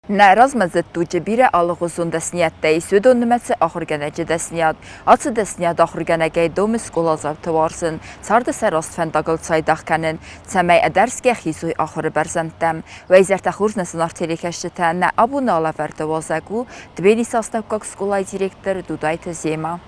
Нӕ размӕдзыд дуджы бирӕ алыгъуызон дӕсныйӕдтӕ ис, уыдон нымӕцы ахуыргӕнӕджы дӕсныйад. Ацы дӕсныйад ахуыргӕнӕгӕй домы скъоладзауты уарзын, царды сӕ раст фӕндагыл цайдагъ кӕнын, цӕмӕй ӕдӕрсгӕ хизой ахуыры бӕрзӕндтӕм. Уӕ изӕртӕ хорз нӕ зынаргъ телекӕсджытӕ, нӕ абоны алӕвӕрды уазӕг у Тбилисы астӕуккаг скъолайы директор Дудайты Зема.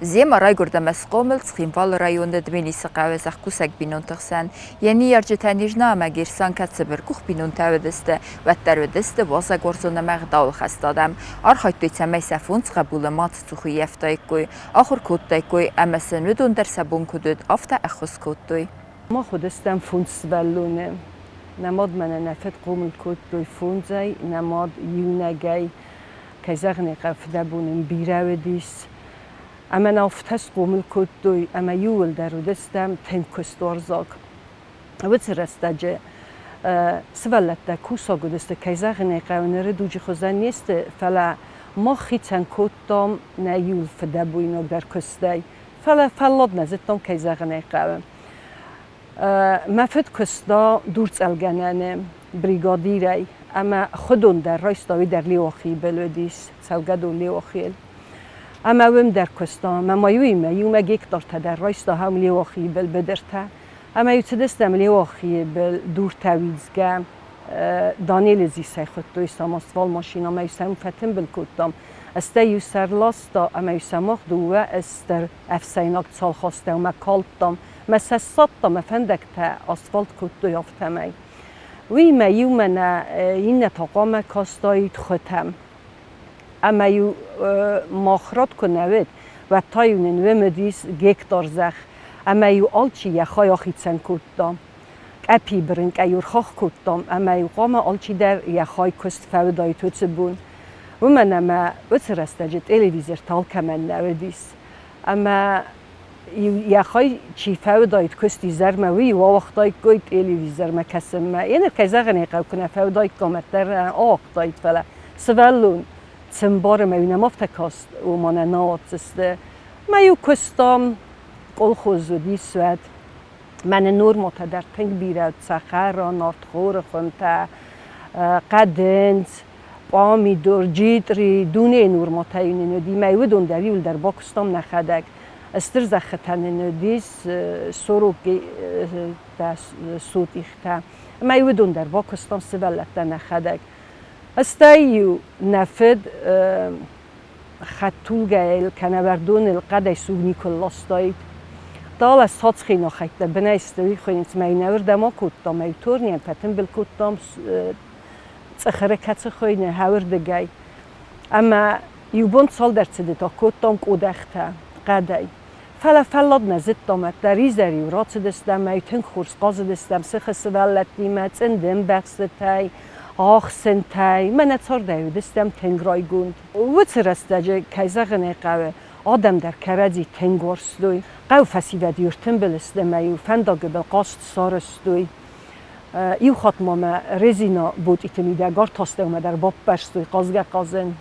Зема райгуырд ӕмӕ схъомыл Цхинвалы районы Дменисы хъӕуы зӕхкусӕг бинонты хсӕн. Йӕ ныййарджытӕ Нежна ӕмӕ Герсан кӕд цыбыркъух бинонтӕ уыдысты, уӕддӕр уыдысты уазӕгуарзон ӕмӕ ӕгъдауылхӕст адӕм. Архайдтой, цӕмӕй сӕ фондз хъӕбулы мад цух ӕййӕфтаиккой, ахуыр кодтаиккой ӕмӕ сын уыдон дӕр сӕ бон куыд уыд, афтӕ ӕххуыс кодтой. Мах уыдыстӕм фондз сывӕллоны. Нӕ мад мӕнӕ нӕ фыд хъомыл кодтой фондзӕй, нӕ мад иунӕгӕй. Кӕй зӕгъын ӕй хъӕуы, фыдӕбон ын бирӕ уыдис. Ӕмӕ нӕ афтӕ схъомыл кодтой, ӕмӕ иууылдӕр уыдыстӕм тынг куыстуарзаг. Уыцы рӕстӕджы сывӕллӕттӕ кусаг уыдысты, кӕй зӕгъын ӕй хъӕуы, ныры дуджы хуызӕн не сты, фӕлӕ мах хицӕн кодтам нӕ иуыл фыдӕбойнагдӕр куыстӕй. Фӕлӕ фӕллад нӕ зыдтам, кӕй зӕгъын ӕй хъӕуы. Мӕ фыд куыста дурцъӕлгӕнӕны бригадирӕй ӕмӕ хуыдон дӕр райста, уый дӕр Леохийы был уыдис, цӕугӕдон Леохийыл. Ӕмӕ уым дӕр куыста. Мӕ ма иуимӕ иумӕ гектартӕ дӕр райста ахӕм Леохийы был быдыртӕ. Ӕмӕ-иу цыдыстӕм Леохийы был дуртӕ уидзгӕ. Данелы зисӕй хуыдтой самосвал машинӕ ӕмӕ-иу сӕм фӕтымбыл кодтам. Стӕй-иу сӕр ласта ӕмӕ-иу сӕ мах дыууӕ стыр ӕфсӕйнаг цалхастӕумӕ калдтам. Мӕ сӕ ссадта, мӕ фӕндӕгтӕ асфальт кодтой афтӕмӕй. Уыимӕ иумӕ нӕ иннӕ та хъуамӕ кастаид хуытӕм. Ӕмӕ-иу мах рад куы нӕ уыд, уӕд та-иу нын уым уыдис гектар зӕхх, ӕмӕ-иу алчи йӕ хай ахицӕн кодта. Къӕпийы бырынкъӕй-иу ӕрхахх кодтам, ӕмӕ-иу хъуамӕ алчидӕр йӕ хай куыст фӕуыдаид уыцы бон. Уымӕн ӕмӕ уыцы рӕстӕджы телевизортӕ алкӕмӕн нӕ уыдис. Ӕмӕ йӕ хай чи фӕуыдаид куыст изӕрмӕ, уый ауагътаиккой телевизормӕ кӕсынмӕ. Еныр, кӕй зӕгъын ӕй хъӕуы, куы нӕ фӕуыдаиккам, уӕддӕр ауагътаид, фӕлӕ сывӕллон цы мбары, мӕ уый нӕм афтӕ каст, ома нӕ нӕ ауадздзысты. Мӕ-иу куыстам, колхоз уыдис уӕд. Мӕнӕ нормотӕ дӕр тынг бирӕ уыд, цӕхӕра, нартхоры хуымтӕ, хъӕдындз, пъамидор, джитъри, дунейы нормотӕ-иу нын уыди. Мӕ уыдон дӕр иуылдӕр бакуыстам нӕхӕдӕг. Стыр зӕххытӕ нын уыдис, сороккитӕ, сотихтӕ. Ӕмӕ уыдон дӕр бакуыстам сывӕллӕттӕ нӕхӕдӕг. Стӕй-иу нӕ фыд хӕдтулгӕйыл кӕнӕ уӕрдоныл хъӕдӕй суг никуы ластаид. Далӕ сацхъи хӕйттӕ бынӕй сты, уый хуыйнынц, мӕ иннӕуырдӕм акодтам, мӕ торнийӕн фӕтымбыл кодтам цъыхыры кӕцы хуыйны, хӕуырдыгӕй. Ӕмӕ иу бон цалдӕр цыды та кодтам къодӕхтӕ хъӕдӕй. Фӕлӕ фӕллад нӕ зыдтам, ӕддӕр изӕр-иу рацыдыстӕм, ӕмӕ тынг хорз хъазыдыстӕм сыхы сывӕллӕттимӕ, цъынды ӕмбӕхстытӕй, ӕхсынтӕй. Мӕнӕ цардӕй уыдыстӕм тынг райгонд. Уыцы рӕстӕджы, кӕй зӕгъын ӕй хъӕуы, адӕм дӕр кӕрӕдзи тынг уарзтой. Хъӕуы фӕсивӕд-иу ӕртымбыл сты ӕмӕ-иу фӕндагы был хъазт сарӕзтой. Иу хатт ма мӕ резина ботъиты мидӕг артастӕумӕ дӕр баппӕрстой хъазгӕ-хъазын.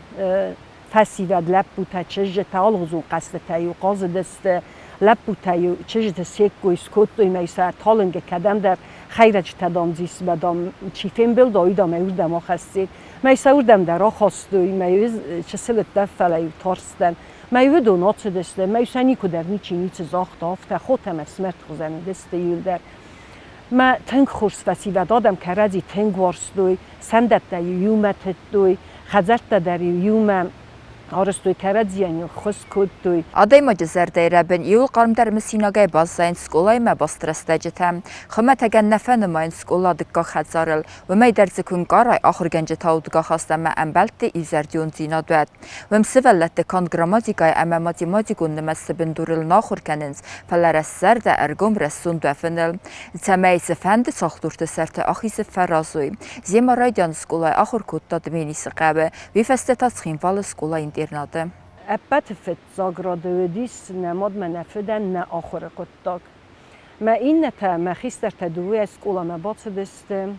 Фӕсивӕд, лӕппутӕ, чызджытӕ алыгъуызон хъӕзтытӕ-иу хъазыдысты. Лӕппутӕ-иу чызджыты се ккой скодтой мӕ сӕ талынджы кӕдӕмдӕр хӕйрӕджытӕ, дам, дзисмӕ, дам, чи фембӕлда, уый, дам, ӕй уырдӕм ахӕссид. Мӕ сӕ уырдӕм дӕр ахастой, мӕ чысыл уыдтӕн, фӕлӕ-иу тарстӕн. Мӕ уыдон ацыдысты, мӕ сӕ никуыдӕр ничи ницы загъта, афтӕ хотӕ ӕмӕ фсымӕрты хуызӕн уыдысты иуылдӕр. Мӕ тынг хорз фӕсивӕд адӕм кӕрӕдзи тынг уарзтой, сӕндӕттӕ-иу иумӕ тыдтой, хӕдзӕрттӕ дӕр-иу иумӕ. Арӕзтой, кӕрӕдзийӕн ӕххуыс кодтой. Адӕймаджы зӕрдӕйы рӕбын иууыл хъармдӕр мысинагӕй баззайынц скъолаимӕ баст рӕстӕджытӕ. Хуымӕтӕгӕн нӕ фӕнымайынц скъола дыккаг хӕдзарыл, уымӕй дӕр дзы куы нкъарай ахуыргӕнджыты аудгахаст ӕмӕ ӕмбӕлтты иузӕрдиондзинад, уӕд. Уым сывӕллӕтты канд грамматикӕйы ӕмӕ математикон нымӕцты бындурыл нӕ ахуыр кӕнынц, фӕлӕ рӕстзӕрдӕ, ӕргом, рӕсугъд уӕвыныл. Цӕмӕй цыфӕнды цӕлхдурты сӕрты ахизы фӕразой. Зема райдиан скъолайы ахуыр кодта Дменисы хъӕуы, уый фӕстӕ та Цхинвалы скъола-интернаты. Ӕппӕты фыццаг рады уыдис нӕ мадмӕ нӕ фыдӕн нӕ ахуыры хъуыддаг. Мӕ иннӕтӕ, мӕ хистӕртӕ дыууӕйӕ скъоламӕ бацыдысты,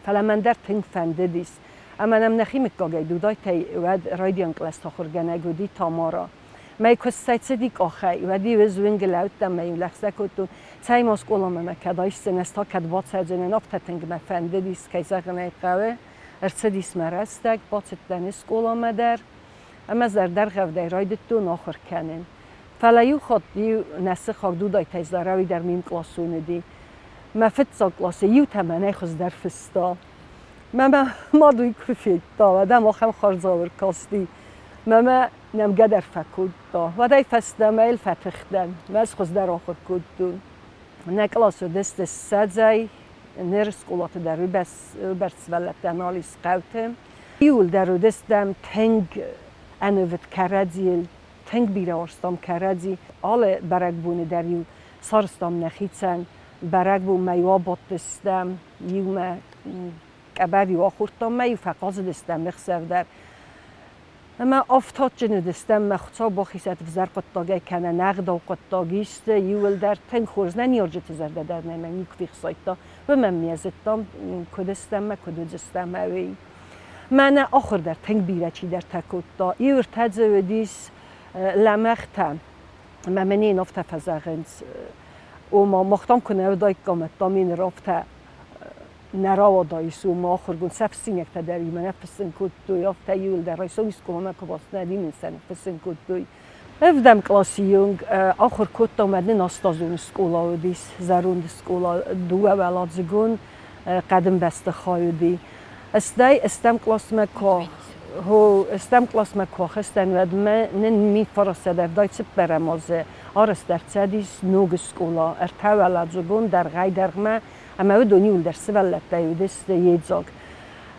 фӕлӕ мӕн дӕр тынг фӕндыдис. Ӕмӕ нӕм нӕхи мыггагӕй Дудайтӕй уӕд райдиан кълӕсты ахуыргӕнӕг уыди Тамара. Мӕ куы сцӕйцыди къахӕй, уӕд-иу ӕз уынгы лӕудтӕн мӕ-иу лӕгъстӕ кодтон, цӕй ма скъоламӕ мӕ кӕд айсдзӕн, ӕз та кӕд бацӕудзынӕн, афтӕ тынг мӕ фӕндыдис, кӕй зӕгъын ӕй хъӕуы. Ӕрцыдис мӕ рӕстӕг, бацыдтӕн скъоламӕ дӕр ӕмӕ зӕрдӕргъӕвдӕй райдыдтон ахуыр кӕнын. Фӕлӕ иу хатт иу нӕ сыхаг Дудайтӕй Зарауи дӕр ме мкъласон уыди. Мӕ фыццаг къласы иутӕ мӕнӕй хуыздӕр фыста. Мӕ мӕ мад уый куы федта, уӕд ӕм ахӕм хардзау ӕркасти. Мӕ мӕ нӕмгӕ дӕр фӕкодта. Уӕдӕй фӕстӕмӕ йыл фӕтых дӕн. Мӕ ӕз хуыздӕр ахуыр кодтон. Нӕ къласы уыдысты ссӕдзӕй, ныр скъолаты дӕр уыйбӕрц сывӕллӕттӕ нал ис хъӕуты. Иууылдӕр уыдыстӕм тынг ӕнувыд кӕрӕдзийыл, тынг бирӕ уарзтам кӕрӕдзи. Алы бӕрӕгбоны дӕр-иу сарӕзтам нӕхицӕн бӕрӕгбонмӕ-иу абадтыстӕм иумӕ, къӕбӕр-иу ахордтам мӕ-иу фӕхъазыдыстӕм ӕхсӕв дӕр. Ӕмӕ афтӕ уыдыстӕм, мӕ Хуыцау бахизӕд ӕвзӕр хъуыддагӕй кӕнӕ нӕгъдау хъуыддаг исты, иууылдӕр тынг хорз нӕ ныййарджыты зӕрдӕ дӕр нӕ никуы фехсайдта. Уымӕн ме зыдтам, куыд стӕм ӕмӕ куыд уыдзыстӕм, ӕви. Мӕнӕ ахуыр дӕр тынг бирӕ чидӕртӕ кодта. Иу ӕртӕ дзы уыдис лӕмӕгътӕ. Ӕмӕ мӕнӕ йын афтӕ фӕзӕгъынц, ома мах дам куы нӕ уыдаиккам, уӕд дам йын афтӕ нӕ рауадаис, ома ахуыргонд сӕ фыссинӕгтӕ дӕр имӕ нӕ фыссын кодтой, афтӕ иуылдӕр райсом скъоламӕ куы бацыдтӕн, мин сӕ ныффыссын кодтой. Ӕвдӕм къласы онг ахуыр кодтам, уӕд нын астазон скъола уыдис, зӕронд скъола, дыууӕуӕладзыгон хъӕдын бӕстыхай уыди. Стӕй ӕстӕм къласмӕ куы ӕстӕм къласмӕ куы ахызтӕн, уӕд мӕ нын 1974 азы арӕзт ӕрцыдис ног скъола, ӕртӕуӕладзыгон дӕргъӕй-дӕргъмӕ ӕмӕ уыдон иуылдӕр сывӕллӕттӕй уыдысты йедзаг.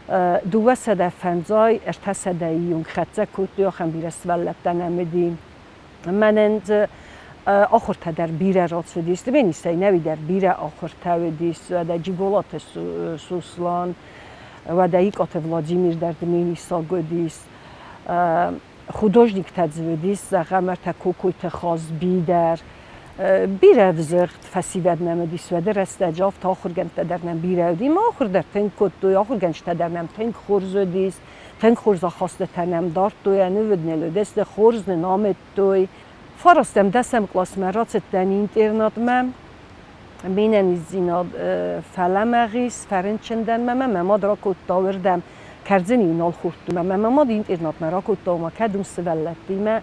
205 300-йы онг хӕццӕ кодтой, ахӕм бирӕ сывӕллӕттӕ нӕм уыди. Мӕнӕн дзы ахуыртӕ дӕр бирӕ рацыдис. Тбилисӕй нӕуи дӕр бирӕ ахуыртӕ уыдис. Уӕдӕ Джиголаты Сослан, уӕдӕ Икъаты Владимир дӕр дменисаг уыдис. Художниктӕ дзы уыдис, зӕгъӕм, ӕртӕ Кокойты Хазби дӕр. Бирӕ ӕвзыгъд фӕсивӕд нӕм уыдис уӕды рӕстӕджы, афтӕ ахуыргӕндтӕ дӕр нӕм бирӕ уыди. Ма ахуыр дӕр тынг кодтой, ахуыргӕнджытӕ дӕр нӕм тынг хорз уыдис, тынг хорз ахастытӕ нӕм дардтой, ӕнувыд ныл уыдысты, хорз нын амыдтой. Фарастӕм, дӕсӕм къласмӕ рацыдтӕн интернатмӕ. Ме нӕниздзинад фӕлӕмӕгъ ис, фӕрынчын дӕн мӕ мӕ мад ракодта уырдӕм. Кӕрдзын-иу нал хордтон. Мӕ мад интернатмӕ ракодта, ома кӕд уым сывӕллӕттимӕ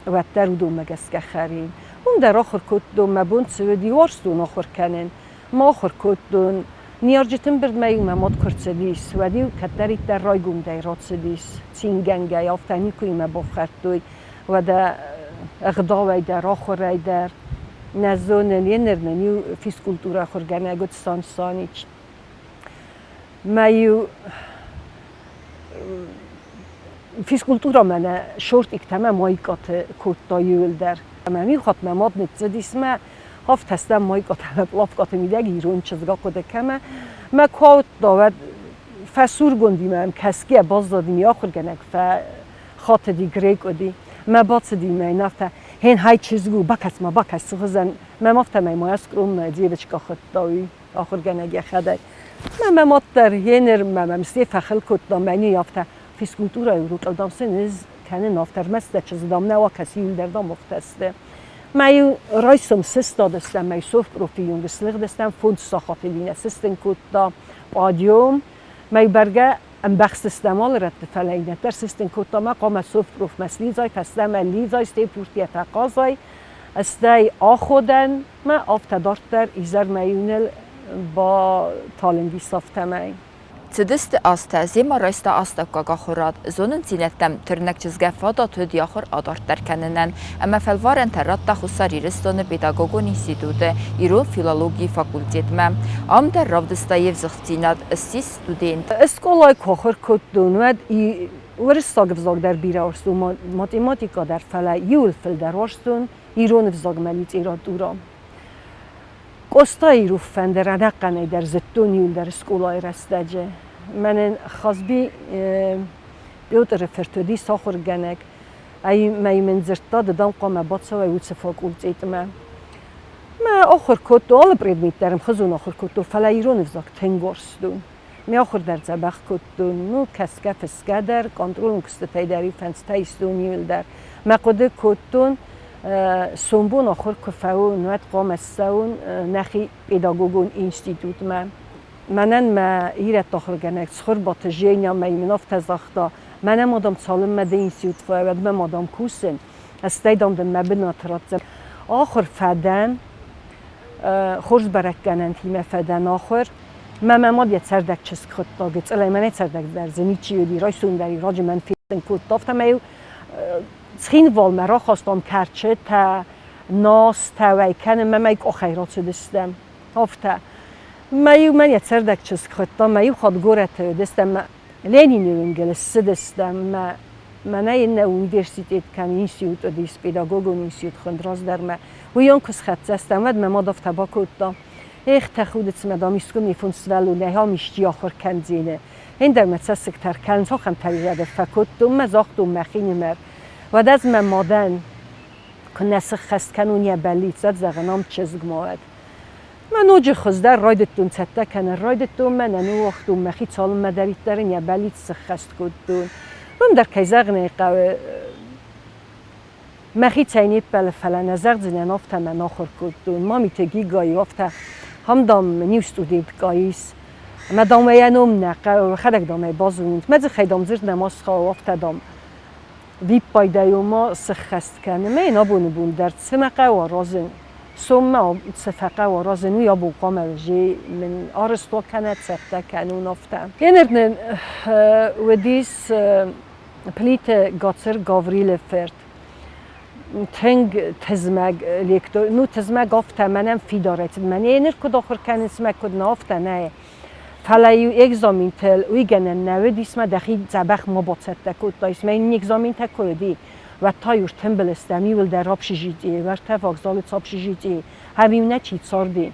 уӕддӕр уыдонмӕ гӕсгӕ хӕрин. Уым дӕр ахуыр кодтон, мӕ бон цы уыди, уарзтон ахуыр кӕнын. Ма ахуыр кодтон. Ныййарджыты ӕмбырдмӕ-иу мӕ мад куы рцыдис, уӕд-иу кӕддӕриддӕр райгондӕй рацыдис, цингӕнгӕ, афтӕ никуы-иу мӕ бафхӕрдтой. Уӕдӕ ӕгъдауӕй дӕр, ахуырӕй дӕр. Нӕ зонын, еныр нын иу физкультурӕ ахуыргӕнӕг уыд Сан Санич. Мӕ-иу физкультурӕ мӕнӕ шортиктӕ мӕ майкӕты кодта иуылдӕр. Ӕмӕ иу хатт мӕ мад ныццыдис мӕ афтӕ майкӕтӕ мӕ плавкӕты мидӕг ирон чызг ахъуыды кӕмӕ. Мӕ куы ауыдта, уӕд фӕсургонди мӕм кӕсгӕ баззади ми ахуыргӕнӕг фӕхатыди грек уыди. Мӕ бацыди мӕ йын афтӕ, Хен хай чызг у, бакӕс-ма, бакӕс, цы хуызӕн. Мӕм афтӕмӕй моя скромная девочка хуыдта уый ахуыргӕнӕг йӕхӕдӕг. Мӕ мӕ мад дӕр еныр мӕ мӕм сте фӕхыл кодта, мӕни афтӕ физкультурӕйы урокыл, дам, сын ӕз кӕнын афтӕ, ӕрмӕст дӕ чызг, дам, нӕ акӕс, иуылдӕр, дам, афтӕ сты. Мӕ-иу райсом сыстадыстӕм, мӕ совпрофийонг слыгъдыстӕм, фондз сахаты Линӕ сыстын кодта подъем. Мӕ бӕргӕ ӕмбӕхстыстӕм алы рӕтты, фӕлӕ иннӕ дӕр сыстын кодта мӕ хъуамӕ совпрофмӕ слидзай, фӕстӕмӕ лидзай, стӕй пуртийӕ фӕхъазай, стӕй аходӕн мӕ афтӕ дарддӕр изӕрмӕ-иу ныл баталынг ис афтӕмӕй. Цыдысты азтӕ, Зема райста астӕуккаг ахуырад, зонындзинӕдтӕм тырнӕг чызгӕ фадат уыд йӕ ахуыр адарддӕр кӕнынӕн ӕмӕ фӕлварӕнтӕ радта Хуссар Ирыстоны педагогон институты ирон филологийы факультетмӕ. Ам дӕр равдыста йе взыгъддзинад, ссис студент. Скъолайы куы ахуыр кодтон, уӕд уырыссаг ӕвзаг дӕр бирӕ уарзтон, математикӕ дӕр, фӕлӕ иуыл фылдӕр уарзтон ирон ӕвзагмӕ литературӕ. Къостайы руффӕн дӕр ӕнӕхъӕнӕй дӕр зыдтон иуылдӕр скъолайы рӕстӕджы. Мӕнӕн Хазби Петры фырт уыдис ахуыргӕнӕг, ӕмӕ мын дзырдта, ды дам хъуамӕ бацӕуай уыцы факультетмӕ. Мӕ ахуыр кодтон, алы предмет дӕр ӕмхуызон ахуыр кодтон, фӕлӕ ирон ӕвзаг тынг уарзтон. Ме ахуыр дӕр дзӕбӕх кодтон, ну, кӕсгӕ, фысгӕ дӕр, контролон куыстытӕй дӕр-иу фӕндзтӕ истон иуылдӕр. Мӕ хъуыды кодтон, сомбон ахуыр куы фӕуон, уӕд хъуамӕ ссӕуон нӕхи педагогон институтмӕ. Мӕнӕн мӕ ирӕтты ахуыргӕнӕг Цхуырбаты Женя мӕ мын афтӕ загъта, мӕнӕ ма дам цалынмӕ дӕ институт фӕуа, уӕдмӕ ма дам кусын, стӕй дам дын мӕ бынат ратдзӕн. Ахуыр фӕдӕн, хорз бӕрӕггӕнӕнтимӕ фӕдӕн ахуыр. Мӕ мӕ мад йӕ цӕрдӕг чызг хуыдта, гыццылӕй мӕнӕй цӕрдӕгдӕр дзы ничи уыди, райсом дӕр раджы мӕн фестын кодта, афтӕмӕй-иу Цхинвалмӕ рахастам кӕрчытӕ, настӕ уӕй кӕнынмӕ мӕ къухӕй рацыдыстӕм. Афтӕ. Мӕ-иу мӕн йӕ цӕрдӕг чызг хуыдта, мӕ-иу хатт горӕты уыдыстӕм, мӕ Ленины уынгыл ссыдыстӕм, мӕ мӕнӕ иннӕ университет кӕм институт уыдис, педагогон институт хуынд раздӕрмӕ, уыйон куы схӕццӕ стӕм, уӕд мӕ мад афтӕ бакодта, Эх, тӕхуды, цымӕ дам искуы ме фондз сывӕллонӕй ам исчи ахуыр кӕндзӕни. Ӕндӕр мӕ цӕссыгтӕ ркӕлынц, ахӕм тӕригъӕд фӕкодтон мӕ, загътон мӕхинымӕр. Уӕд ӕз мӕ мадӕн куы нӕ сыххӕст кӕнон йӕ бӕллиц, уӕд зӕгъын, ам чызг ма уӕд. Мӕ ноджы хуыздӕр райдыдтон цӕттӕ кӕнын, райдыдтон мӕнӕ ныууагътон мӕхи, цалынмӕдӕриддӕр ын йӕ бӕллиц сыххӕст кодтон. Уым дӕр, кӕй зӕгъын ӕй хъӕуы, мӕхицӕй не ппӕлы, фӕлӕ нӕ зӕгъдзынӕн, афтӕ мӕ ахуыр кодтон. Мамиты Гигайы афтӕ, ам, дам, иу студенткӕ ис, ӕмӕ, дам, йӕ ном нӕ хъӕуы, йӕхӕдӕг, дам, ӕй базонут. Мӕ дзыхӕй, дам, дзырд нӕма схауы, афтӕ, дам, виппайдӕй ома сыххӕст кӕны. Мӕ йын абоны бон дӕр цы мӕ хъӕуы аразын, соммӕ цы фӕхъӕуы аразын, уый абон хъуамӕ уызи мын арӕзтуа кӕнӕ цӕттӕ кӕнон афтӕ. Еныр нын уыдис Плиты Гацыр Гаврилы фырт. Тынг тызмӕг лектор, ну тызмӕг афтӕ мӕнӕн фидарӕй цыд. Мӕнӕ ныр куыд ахуыр кӕнынц, мӕ куыд нӕ афтӕ нӕ. Фӕлӕ-иу экзаментыл уый гӕнӕн нӕ уыдис, мӕ дӕхи дзӕбӕх ма бацӕттӕ кодтаис. Мӕ иннӕ экзаментӕ куы уыди, уӕд та-иу ӕртымбыл стӕм иуылдӕр общежитийы, уӕртӕ вокзалы цы общежитийы, ӕм-иу нӕ чи царди.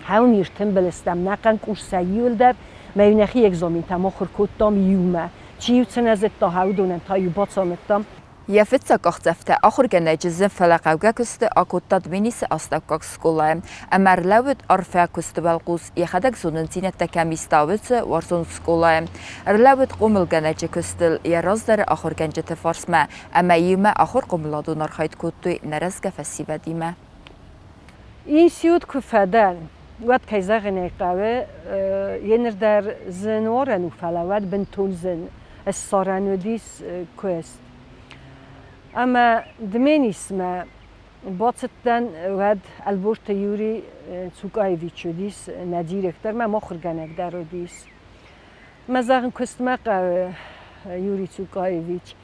Хӕуын ӕртымбыл стӕм нӕхъӕн къурсӕй иуылдӕр, мӕ-иу нӕхи экзаментӕм ахуыр кодтам иумӕ. Чи-иу цы нӕ зыдта, уыдонӕн та-иу бацамыдтам. Йӕ фыццаг къахдзӕфтӕ ахуыргӕнӕджы зын, фӕлӕ хъӕугӕ куысты акодта Тбилисы астӕуккаг скъолайы ӕмӕ ӕрлӕууыд арфӕ куысты уӕлхъус, йӕхӕдӕг зонындзинӕдтӕ кӕм иста, уыцы уарзон скъолайы. Ӕрлӕууыд хъомылгӕнӕджы куыстыл йӕ раздӕры ахуыргӕнджыты фарсмӕ ӕмӕ иумӕ ахуыр-хъомыладон архайд кодтой нӕ рӕзгӕ фӕсивӕдимӕ. Институт куы фӕдӕн, уӕд, кӕй зӕгъын ӕй хъӕуы, йе ныр дӕр зын уарӕн у, фӕлӕ уӕд бынтон зын ссарӕн уыдис куыст. Ӕмӕ Дменисмӕ бацыдтӕн, уӕд Ӕлборты Юрий Цукаевич уыдис нӕ директор, мӕ ахуыргӕнӕг дӕр уыдис. Мӕ зӕгъын, куыстмӕ хъӕуы Юрий Цукаевич.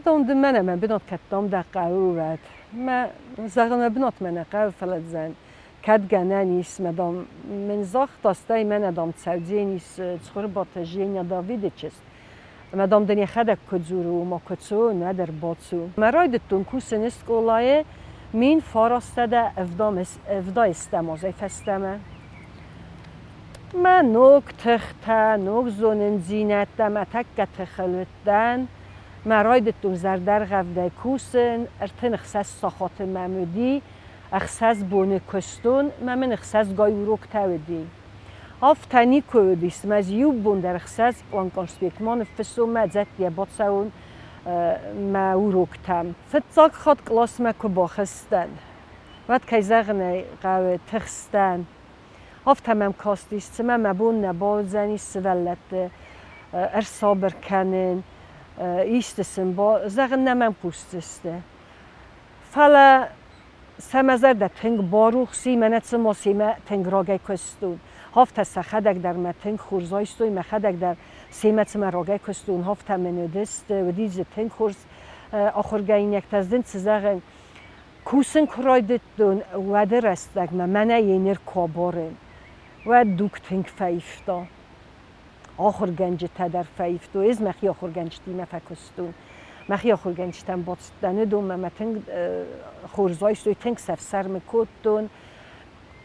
Дон ды мӕнӕ мӕ бынат кӕддӕм дӕ хъӕуы, уӕд. Мӕ зӕгъын, мӕ бынат мӕ нӕ хъӕуы, фӕлӕ дзӕн кӕд гӕнӕн ис, мӕ дам, мын загъта, стӕй мӕнӕ, дам, цӕудзенис Цхуырбаты Женя Давиды чызг. Ӕмӕ, дам, дын йӕхӕдӕг куы дзуры, уымӕ куы цу, нӕ дӕр бацу. Мӕ райдыдтон кусын скъолайы 1970 азӕй фӕстӕмӕ. Мӕ ног тыхтӕ, ног зонындзинӕдтӕ мӕ тӕккӕ тыхыл уыдтӕн. Мӕ райдыдтон зӕрдӕргъӕвдӕй кусын, 36 сахаты мӕм уыди, ӕхсӕз боны куыстон, мӕ мын ӕхсӕзгай уроктӕ уыди. Афтӕ никуы уыдис, мӕ ӕз иу бон дӕр ӕхсӕз пълан конспект ма ныффыссон, мӕ дзӕттийӕ бацӕуон мӕ уроктӕм. Фыццаг хатт къласмӕ куы бахызтӕн, уӕд, кӕй зӕгъын ӕй хъӕуы, тыхстӕн. Афтӕ мӕм кастис, цымӕ мӕ бон нӕ бауыдзӕнис сывӕллӕтты ӕрсабыр кӕнын, исты сын зӕгъын нӕ мӕм хъусдзысты. Фӕлӕ Сӕ мӕ зӕрдӕ тынг барухс и, мӕнӕ цыма семӕ тынг рагӕй куыстон. Афтӕ сӕхӕдӕг дӕр мӕ тынг хорз айстой, мӕхӕдӕг дӕр семӕ цыма рагӕй куыстон, афтӕ мын уыдысты, уыди дзы тынг хорз ахуыргӕнинӕгтӕ. Ӕз дын цы зӕгъын, кусын куы райдыдтон, уӕды рӕстӕгмӕ мӕнӕ йе ныр куы абарин, уӕд дуг тынг фӕивта. Ахуыргӕнджытӕ дӕр фӕивтой. Ӕз мӕхи ахуыргӕнджытимӕ фӕкуыстон. Мӕхи ахуыргӕнджытӕм бацыдтӕн, уыдонмӕ мӕ тынг хорз айстой, тынг сӕфсӕрмы кодтон.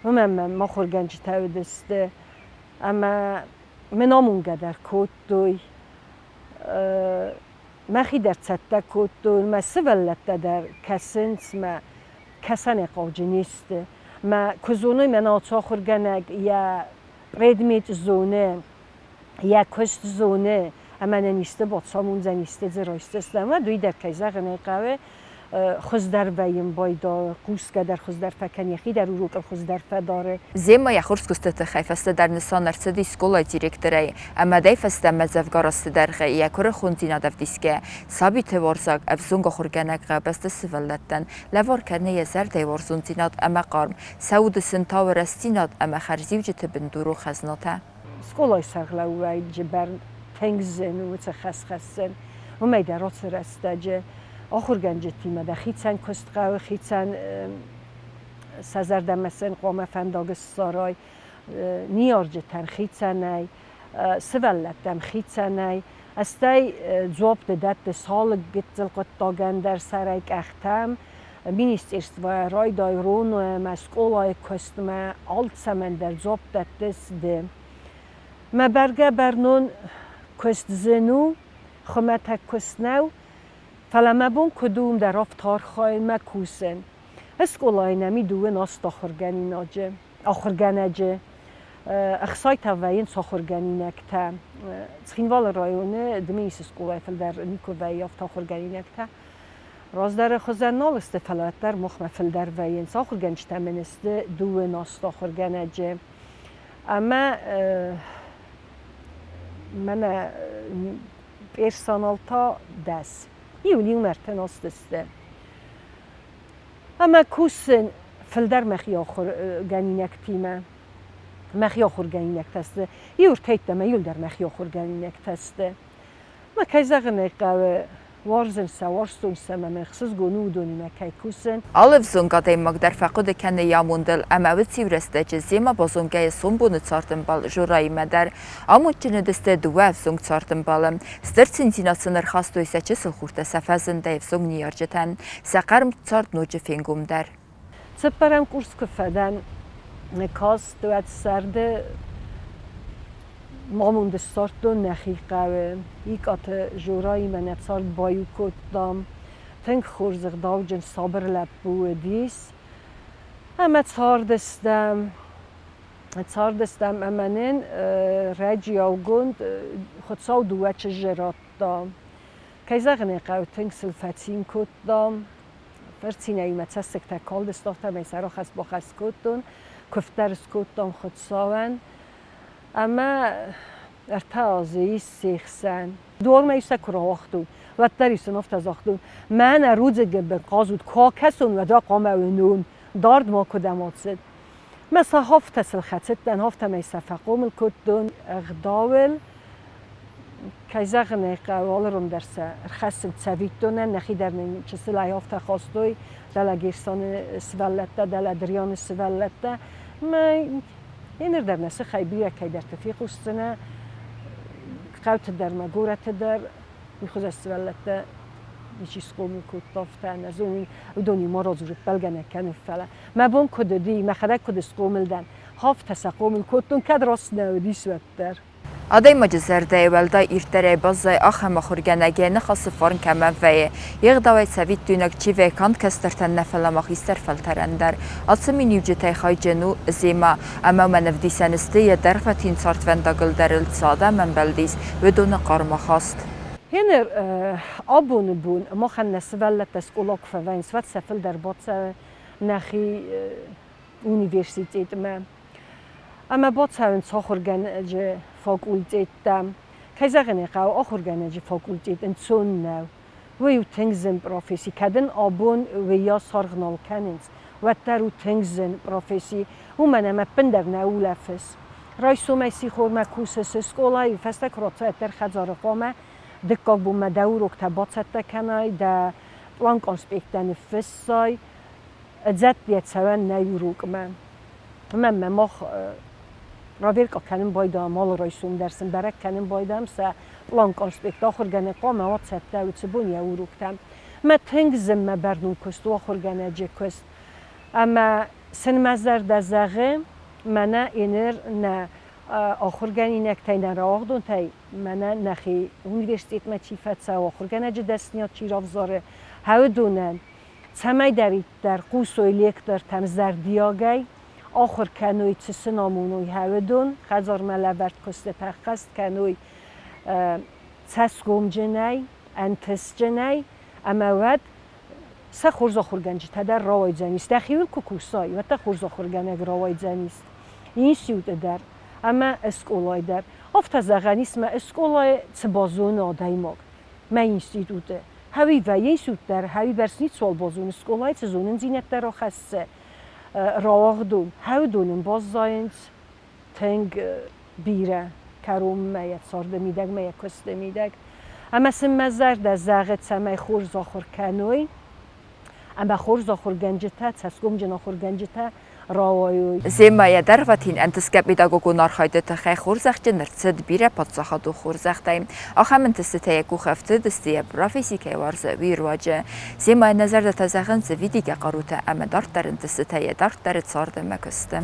Уымӕн мӕм ахуыргӕнджытӕ уыдысты ӕмӕ мын амонгӕ дӕр кодтой. Мӕхи дӕр цӕттӕ кодтон, мӕ сывӕллӕттӕ дӕр кӕсынц, мӕ кӕсӕнӕй хъауджы не сты. Мӕ куы зоной, мӕн ацы ахуыргӕнӕг йӕ предмет зоны, йӕ куыст зоны, ӕмӕ нын исты бацамондзӕн, исты дзы райсдзыстӕм, уӕд уый дӕр, кӕй зӕгъын ӕй хъӕуы, хуыздӕр вӕййын байдайы, хъусгӕ дӕр хуыздӕр фӕкӕны, йӕхи дӕр урокыл хуыздӕр фӕдары. Земӕ йӕ хорз куысты тыххӕй фӕстӕдӕр нысан ӕрцыди скъолайы директорӕй, ӕмӕ дӕй фӕстӕмӕ дзӕвгар азты дӕргъы йӕ куырыхондзинад ӕвдисгӕ, сабиты уарзаг ӕвзонг ахуыргӕнӕг къабӕзты сывӕллӕттӕн лӕвар кӕны йӕ зӕрдӕйы уарзондзинад ӕмӕ хъарм, сӕ уды сын тауы рӕстдзинад ӕмӕ хӕрзиуджыты бындурон хӕзнатӕ. Скъолайы сӕргълӕууӕджы бӕрн тынг зын у уыцы хӕс хӕссын. Уымӕй дӕр ацы рӕстӕджы ахуыргӕнджытимӕ дӕ хицӕн куыст хъӕуы, хицӕн сӕ зӕрдӕмӕ сын хъуамӕ фӕндаг ссарай, ныййарджытӕн хицӕнӕй, сывӕллӕттӕм хицӕнӕй, стӕй дзуапп ды дӕттыс алы гыццыл хъуыддагӕн дӕр сӕрӕй къӕхтӕм, министерствойӕ райдай РОНО-мӕ, скъолайы куыстмӕ, алцӕмӕн дӕр дзуапп дӕттыс ды. Мӕ бӕргӕ бӕрнон куыст зын у, хуымӕтӕг куыст нӕу, фӕлӕ мӕ бон куыд у, уым дӕр афтӕ архайын мӕ кусын. Скъолайы нӕм и дыууын аст ахуыргӕнинаджы, ахуыргӕнӕджы. Ӕхцай та вӕййынц ахуыргӕнинӕгтӕ. Цхинвалы районы Дменисы скъолайы фылдӕр никуы вӕййы афтӕ ахуыргӕнинӕгтӕ. Раздӕры хуызӕн нал сты, фӕлӕ уӕддӕр махмӕ фылдӕр вӕййынц. Ахуыргӕнджытӕ мын сты дыууын аст ахуыргӕнӕджы. Ӕмӕ мӕнӕ персонал та 10. Иу иумӕ ӕртын асты сты. Ӕмӕ кусын фылдӕр мӕхи ахуыргӕнинӕгтимӕ. Мӕхи ахуыргӕнинӕгтӕ сты. Иу ӕртӕйттӕ мӕ иуылдӕр мӕхи ахуыргӕнинӕгтӕ сты. Мӕ кӕй зӕгъын ӕй хъӕуы, уарзын сӕ, уарзтон сӕ ӕмӕ мын ӕхсызгон у уыдонимӕ кӕй кусын. Алы ӕвзонг адӕймаг дӕр фӕхъуыды кӕны йӕ амондыл ӕмӕ уыцы-иу рӕстӕджы земӕ базонгӕйӕ сомбоны цардӕмбал Жораимӕ дӕр. Амондджын уыдысты дыууӕ ӕвзонг цардӕмбалы. Стыр циндзинад сын ӕрхастой сӕ чысыл хуртӕ сӕ фӕзындӕй ӕвзонг ныййарджытӕн. Сӕ хъарм цард ноджы фенгомдӕр. Цыппӕрӕм курс куы фӕдӕн, каст, уӕд сӕрды мамонды ссардтон нӕхи хъӕуы. Икъаты Жораимӕ нӕ цард баиу кодтам. Тынг хорз ӕгъдауджын сабыр лӕппу уыдис. Ӕмӕ цардыстӕм. Цардыстӕм ӕмӕ нын рӕджиаугонд Хуыцау дыууӕ чызджы радта. Кӕй зӕгъын ӕй хъӕуы, тынг сыл фӕцин кодтам. Фырцинӕй мӕ цӕссыгтӕ калдысты, афтӕмӕй сӕ рахӕсс-бахӕсс кодтон, куывд дӕр скодтам Хуыцауӕн. Ӕмӕ 3 азы ис се хсӕн. Дуармӕ сӕ куы рауагътон, уӕддӕр-иу сын афтӕ загътон, мӕнӕ рудзынджы бын хъазут, куы акӕсон, уӕд хъуамӕ уынон, дард ма куыдӕм ацыд. Мӕ сӕ афтӕ сыл хӕцыдтӕн, афтӕмӕй сӕ фӕхъомыл кодтон ӕгъдауыл. Кӕй зӕгъын ӕй хъӕуы, алырон дӕр сӕ ӕрхӕссынц цӕвиттонӕн, нӕхи дӕр нын чысылӕй афтӕ хастой, дӕлӕ Герсаны сывӕллӕттӕ, дӕлӕ Дрианы сывӕллӕттӕ. Мӕ еныр дӕр нӕ сыхӕй бирӕ кӕйдӕрты фехъусдзынӕ, хъӕуты дӕр ма горӕты дӕр уый хуызӕн сывӕллӕттӕ ничи схъомыл кодта, афтӕ нӕ зонын, уыдон-иу ма радзурут, бӕлгӕ нӕ кӕны, фӕлӕ мӕ бон куыд уыди, мӕхӕдӕг куыд схъомыл дӕн, афтӕ сӕ хъомыл кодтон, кӕд раст нӕ уыдис, уӕддӕр. Адӕймаджы зӕрдӕйы уӕлдай ирддӕрӕй баззайы ахӕм ахуыргӕнӕг, йӕ ныхасы фарн кӕмӕн вӕййы, йе гъдауӕй цӕвиттойнаг чи вӕййы канд кӕстӕртӕн нӕ, фӕлӕ ма хистӕр фӕлтӕрӕн дӕр. Ацы миниуджытӕй хайджын у Земӕ, ӕмӕ уымӕн ӕвдисӕн сты, йӕ дӕргъвӕтин цардвӕндагыл дӕр ыл цы адӕм ӕмбӕлдис, уыдоны хъарм ахаст. Гъеныр абоны бон махӕн нӕ сывӕллӕттӕ скъола куы фӕвӕййынц, уӕд сӕ фылдӕр бацӕуы нӕхи университетмӕ. Ӕмӕ бацӕуынц ахуыргӕнӕджы факультеттӕм. Кӕй зӕгъын ӕй хъӕуы, ахуыргӕнӕджы факультет ӕнцон нӕу. Уый у тынг зын професси, кӕд ын абон уыйас аргъ нал кӕнынц. Уӕддӕр у тынг зын професси, уымӕн ӕмӕ ӕппындӕр нӕ улӕфыс. Райсомӕй сихормӕ кусыс скъолайы, фӕстаг рацӕттӕ хӕдзары хъуамӕ дыккаг бонмӕ дӕ уроктӕ бацӕттӕ кӕнай, дӕ пълан-конспекттӕ ныффыссай, ӕдзӕттӕ цӕуӕн нӕй урокмӕ. Уымӕн ӕмӕ мах проверка кӕнын байдайӕм алы райсом дӕр сын бӕрӕг кӕнын байдайӕм сӕ пълан-конспект ахуыргӕнӕг хъуамӕ уа цӕттӕ уыцы бон йӕ уроктӕм. Мӕ тынг зын мӕ бӕрнон куыст у ахуыргӕнӕджы куыст. Ӕмӕ сын мӕ зӕрдӕ зӕгъы, мӕнӕ еныр нӕ ахуыргӕнинӕгтӕй, нӕ рауагъдонтӕй мӕнӕ нӕхи университетмӕ чи фӕцӕуы, ахуыргӕнӕджы дӕсныйад чи равзары, уыдонӕн цӕмӕйдӕриддӕр хъусой лектортӕм зӕрдиагӕй, ахуыр кӕной, цы сын амоной, уыдон, хӕдзармӕ лӕвӕрд куыстытӕ ӕххӕст кӕной цӕсгомджынӕй, ӕнтыстджынӕй, ӕмӕ уӕд сӕ хорз ахуыргӕнджытӕ дӕр рауайдзӕнис. Дӕхиуыл куы кусай, уӕд дӕ хорз ахуыргӕнӕг рауайдзӕнис. Институты дӕр ӕмӕ скъолайы дӕр. Афтӕ зӕгъӕн ис, мӕ скъолайы цы базоны адӕймаг, мӕ институты. Хӕуи вӕййы институт дӕр, хӕуи бӕрц ницуал базоны, скъолайы цы зонындзинӕдтӕ рахӕссы, рауагъдон, хӕуыдон ын баззайынц тынг бирӕ кӕронмӕ йӕ царды мидӕг, мӕ йӕ куысты мидӕг. Ӕмӕ сын мӕ зӕрдӕ зӕгъы, цӕмӕй хорз ахуыр кӕной ӕмӕ хорз ахуыргӕнджытӕ, цӕсгомджын ахуыргӕнджытӕ рауайой. Земӕйӕ дӕргъвӕтин ӕнтысгӕ педагогон архайды тыххӕй хорзӕхджын ӕрцыд бирӕ паддзахадон хорзӕхтӕй. Ахӕм ӕнтыстытӕ йӕ къухы ӕфтыдысты, йӕ професси кӕй уарзы, уый руаджы. Земӕйӕ нӕ зӕрдӕтӕ зӕгъынц видигӕ хъарутӕ ӕмӕ дарддӕр ӕнтыстытӕ йӕ дарддӕры царды ӕмӕ куысты.